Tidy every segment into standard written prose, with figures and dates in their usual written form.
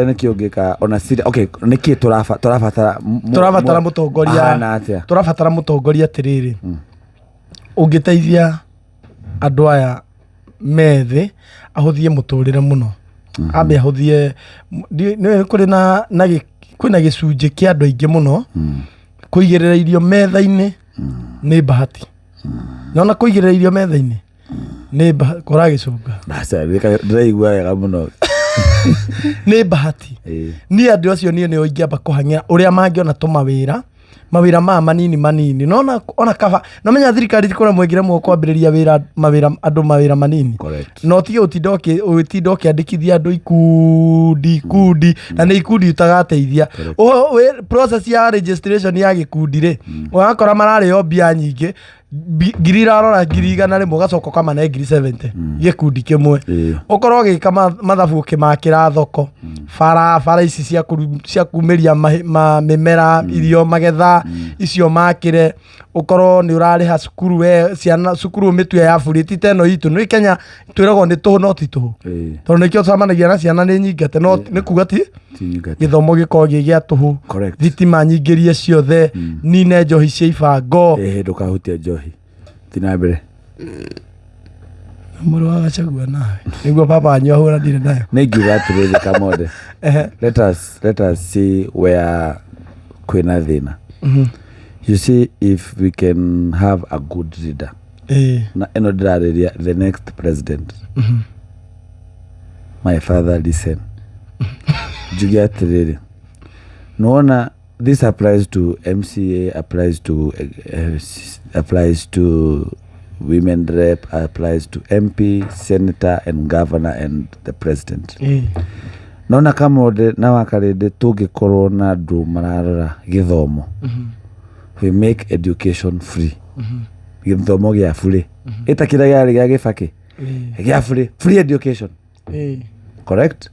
Nĩkĩ ũngĩka ona okay, nĩkĩ tũrabatara Tũrabatara mũtongoria. Ahana atĩa? Tũrabatara mũtongoria atĩrĩrĩ, ũngĩteithia andũ aya methĩ, ahũthie mũtũrĩre mũno, ambe ahũthie. Nĩ kũrĩ na kwĩna gĩcunjĩ kĩa andũ aingĩ mũno, kũigĩrĩra irio metha-inĩ nĩ bahati. Nona kũigĩrĩra irio metha-inĩ nĩ kũragĩcũnga. Aca, ndĩraigua wega mũno. Nĩ bahati. Niĩ andũ acio niĩ nĩo ingĩamba kũhang'ĩra ũrĩa mangĩona tũmawĩra, mawĩra maya manini manini. Nona ona kaba no menya thirikari kũremwo ĩngĩremwo kwambĩrĩria wĩra, mawĩra, andũ mawĩra manini. No tige ũtinda ũkĩandĩkithia andũ ikundi ikundi, na nĩ ikundi utagateithia. Process ya registration ya gĩkundi rĩ, ũgakora mararĩo mbia nyingĩ, ngiri irarora 100,000, ũgacoka ũkamane 70,000 gĩkundi kĩmwe. Ũkorwo ũgĩka mathabu, ũkĩmakĩra thoko, bara, bara ici cia kumĩria mĩmera, irio, magetha icio makĩre, ũkorwo nĩ ũrarĩha cukuru, we ciana cukuru ũmĩtue ya bũrĩ, ti ta ĩno itũ nĩ Kenya twĩragwo nĩ tũhũ, no ti tũhũ, tondũ nĩkĩo tũcemanagia na ciana nĩ nyingate, no nĩ kuga ti Ti nyingate. Gĩthomo gĩkorwo gĩ gĩa tũhũ. Thitima nyingĩrie ciothe, nine njohi cia ibango. Ĩhĩ, ndũkahutie njohi ti na mbere. Mũrũ wa Gachagua nawe nĩguo baba wanyu ahũranire nayo. Nĩ ingiuga atĩrĩrĩ, Kamode, let us see where kwĩna thĩna. You see, if we can have a good leader, na ĩno ndĩrarĩria the next president, my father, listen, njuge atĩrĩrĩ, nĩwona this applies to MCA, applies to women rep, applies to MP, senator and governor and the president. Nona Kamode na Wakarĩndĩ, tũngĩkorwo na andũ mararora gĩthomo, we make education free, gĩthomo gĩa bure, ĩta kĩrĩa kĩarĩ gĩa Gĩbakĩ gĩa free, free education. Correct.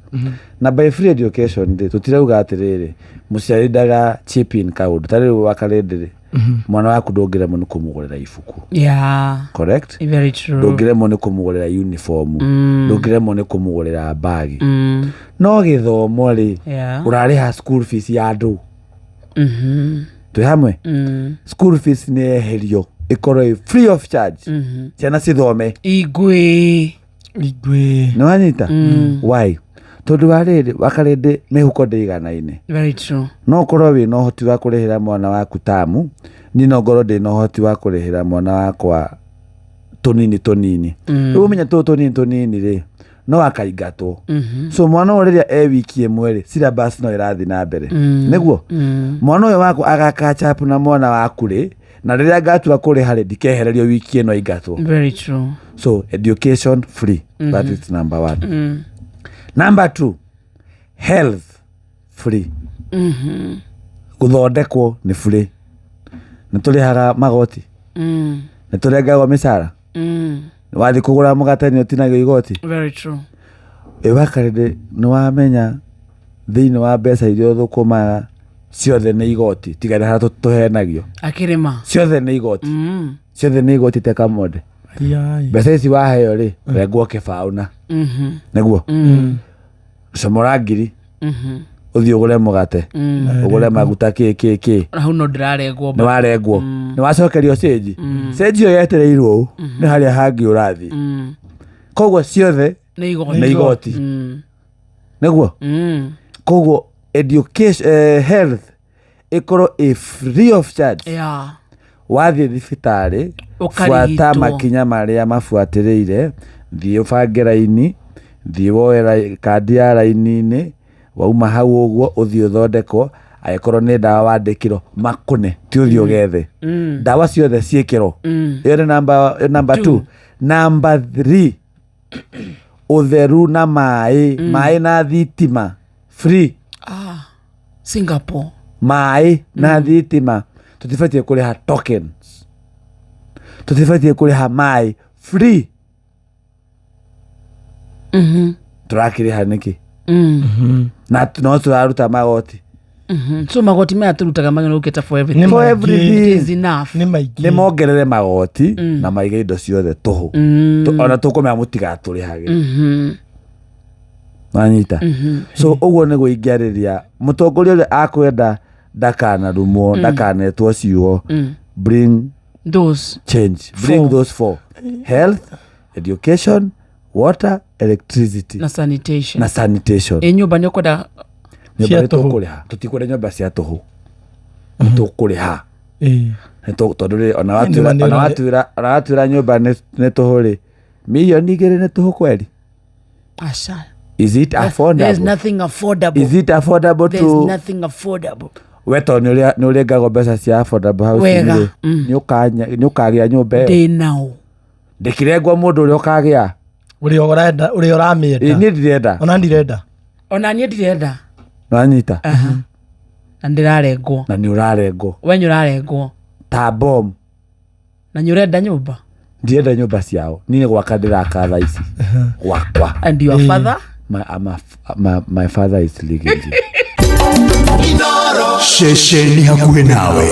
Na by free education rĩ, tũtirauga atĩrĩrĩ, mũciari ndaga chip in kaũndũ. Ta rĩu Wakarĩndĩ rĩ, mwana waku ndũngĩremwo nĩ kũmũgũrĩra ibuku. Correct? Very true. Ndũngĩremwo nĩ kũmũgũrĩra uniform, ndũngĩremwo nĩ kũmũgũrĩra bagi, no gĩthomo rĩ, ũrarĩha school fees ya andũ. Twĩ hamwe? School fees nĩ yeherio, ĩkorwo ĩ free of charge, ciana cithome. Igwe. Igwe. Nĩ wanyita why? Tondũ wa rĩrĩ, Wakarĩndĩ, mĩhuko ndĩiganaine. Very true. No ũkorwo wĩna ũhoti wa kũrĩhĩra mwana waku tamu, niĩ no ngorwo ndĩna ũhoti wa kũrĩhĩra mwana wakwa tũnini tũnini. Rĩu ũmenye tũtũ tũnini tũnini rĩ, no akaingatwo. So mwana ũyũ rĩrĩa e wiki ĩmwe rĩ, syllabus no ĩrathiĩ na mbere, nĩguo mwana ũyũ wakwa agaka up na mwana waku rĩ, na rĩrĩa ngatua kũrĩha rĩ, ndikehererio wiki ĩno aingatwo. Very true. So education free, that is number one. Number two, health free. Gũthondekwo nĩ free. Nĩ tũrĩhaga magoti, nĩ tũrengagwo mĩcara. Wathiĩ kũgũra mũgate nĩ ũtinagio igoti. Very true. Ĩ Wakarĩndĩ, nĩ wamenya thĩinĩ wa mbeca iria ũthũkũmaga ciothe nĩ igoti, tiga nĩ harĩa tũhenagio. Akĩrĩma. Ciothe nĩ igoti. Ciothe nĩ igoti te Kamode. Yai. Mbeca ici waheo rĩ, rengwo kĩbaũ na nĩguo comora 1,000, ũthiĩ ũgũre mũgate, ũgũre maguta, kĩ kĩ kĩ. Hau no ndĩrarengwo. Nĩ warengwo, nĩ wacokerio cĩnji, cĩnji ĩyo yetereirwo ũũ nĩ harĩa hangĩ ũrathiĩ. Koguo ciothe Nĩ igoti. Nĩ igoti. Nĩguo koguo education, health ĩkorwo ĩ free of charge. Wathiĩ thibitarĩ, fuata Ũkarigitwo. makinya marĩa mabuatĩrĩire, thiĩ ũbange raini, thiĩ woe kandi ya raini-inĩ, wauma hau ũguo ũthiĩ ũthondekwo. Angĩkorwo nĩ ndawa wandĩkĩrwo, makũne, ti ũthiĩ ũgethe. Ndawa ciothe ciĩkĩrwo. Ĩyo nĩ number two. Number three, ũtheru na maĩ, maĩ na thitima free. Ah, Singapore. Maĩ na thitima, tũtibatiĩ kũrĩha tokens, tũtibatiĩ kũrĩha maĩ, free. Tũrakĩrĩha nĩkĩ? Na no tũraruta magoti. So magoti maya tũrutaga magana ũkĩta for everything. Nĩ For maingĩ. everything. It is enough. Nĩ maingĩ. Nĩ mongerere magoti na maige indo ciothe tũhũ. Ona tũkũmera mũtigatũrĩhage. Wanyita? So ũguo nĩguo ingĩarĩria mũtongoria ũrĩa akwenda ndakanarumwo, ndakanetwo ciugo. Bring Those change, bring Four. those four: health, education, water, electricity na sanitation. Na sanitation. Ĩ nyũmba nĩ ũkwenda? Nyũmba Cia nĩ tũhũ. tũkũrĩha, tũtikwenda nyũmba cia tũhũ, nĩ tũkũrĩha. Nĩ tondũ rĩ, ona Nĩ ona watwĩra nyũmba nĩ tũhũ rĩ, mirioni 2 nĩ tũhũ kweri? Aca. Is it There's affordable? nothing affordable. Is it affordable There's to nothing affordable. We tondũ nĩ ũrengagwo mbeca cia affordable housing Wega, rĩ, nĩ ũkagĩa nyũmba ĩyo? Ndĩ nao. Ndĩkĩrengwo mũndũ ũrĩa ũkagĩa. Ũrĩa ũrenda, ũrĩa Ĩ, ũramĩenda. Niĩ ndirenda. Ona ndirenda. Ona niĩ ndirenda. Nanyita? Na ndĩrarengwo. Na nĩ ũrarengwo. We nĩ ũrarengwo. Ta bom. Na nĩ ũrenda nyũmba. Ndirenda nyũmba ciao, niĩ nĩ gwaka ndĩraka thaa ici gwakwa. And your father? My father is leaving. Ceceni hakuhĩ nawe.